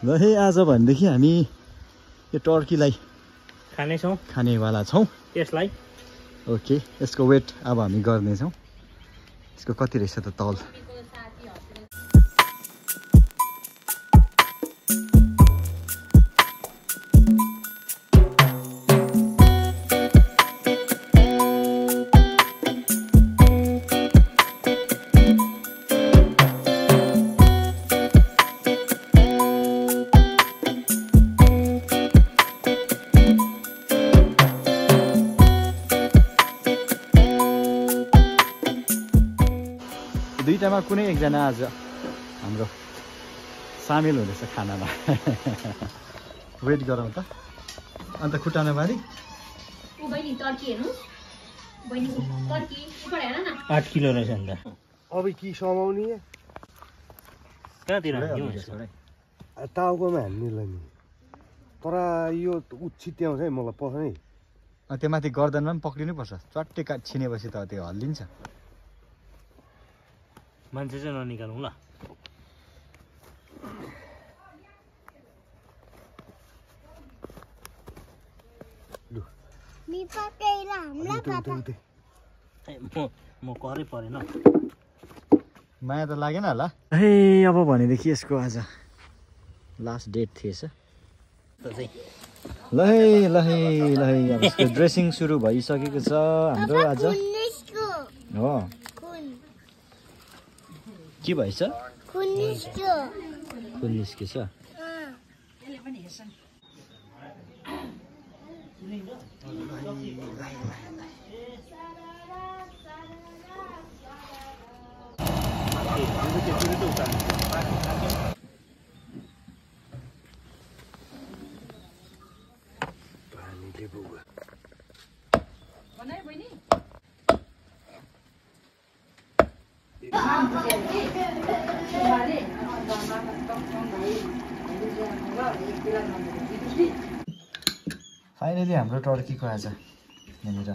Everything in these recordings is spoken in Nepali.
ल है आज भनेदेखि हामी यो टर्कीलाई खानेछौँ खानेवाला छौँ यसलाई। ओके यसको वेट अब हामी गर्नेछौँ यसको कति रहेछ त तौल। दुईटामा कुनै एकजना आज हाम्रो सामेल हुँदैछ खानामा। वेट गरौँ त अन्त खुट्टामा बारी 8 किलो रहेछ नि त। अब कि समाउने कहाँतिर टाउकोमा हान्नेलाई नि तर यो उछित्याउँछ है मलाई पर्छ है। त्यो माथि गर्दनमा पनि पक्रिनु पर्छ चट्टै छिनेपछि त त्यो हल्लिन्छ। मान्छे चाहिँ ननिकालौँ ल। म करै परेन। माया त लागेन होला है। अब भनेदेखि यसको आज लास्ट डेट थिएछ। ल है ल है ल है अब यसको ड्रेसिङ सुरु भइसकेको छ हाम्रो आज। हो के भएछ? खुन निस्केछ। फाइनली हाम्रो टर्कीको आज यहाँनिर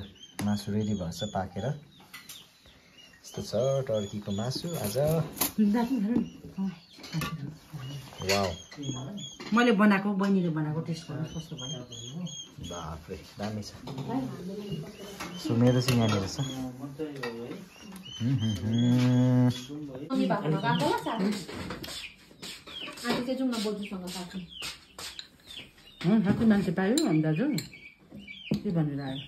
मासु रेडी भएछ पाकेर। यस्तो छ टर्कीको मासु आज। वाउ मैले बनाएको बहिनीले बनाएको टेस्ट गर्नु कस्तो भयो। बाफ्रे दामी छ। सो मेरो चाहिँ यहाँनिर छ। साथी मान्छे पायो अनि दाजु के भनेर आयो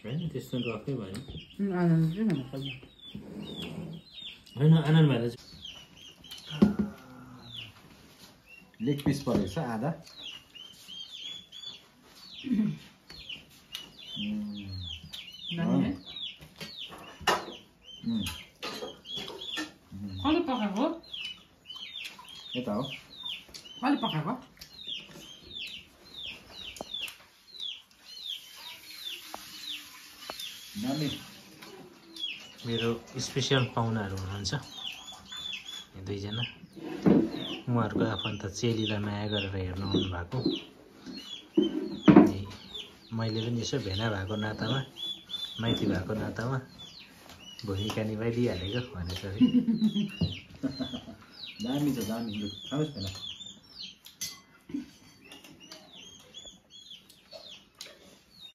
होइन त्यस्तो गफै भयो। आनन्द चाहिँ भन्नु पर्यो होइन आनन्द भएर लेग पिस परेछ आधा। कहिले पकाएको? यता हो कहिले पकाएको? मेरो स्पेसल पाहुनाहरू हुनुहुन्छ दुईजना। उहाँहरूको आफन्त चेलीलाई माया गरेर हेर्नु आउनु भएको। अनि मैले पनि यसो भेना भएको नातामा माइती भएको नातामा भूमिका निभाइदिइहालेको भनेपछि दामी छ दामी।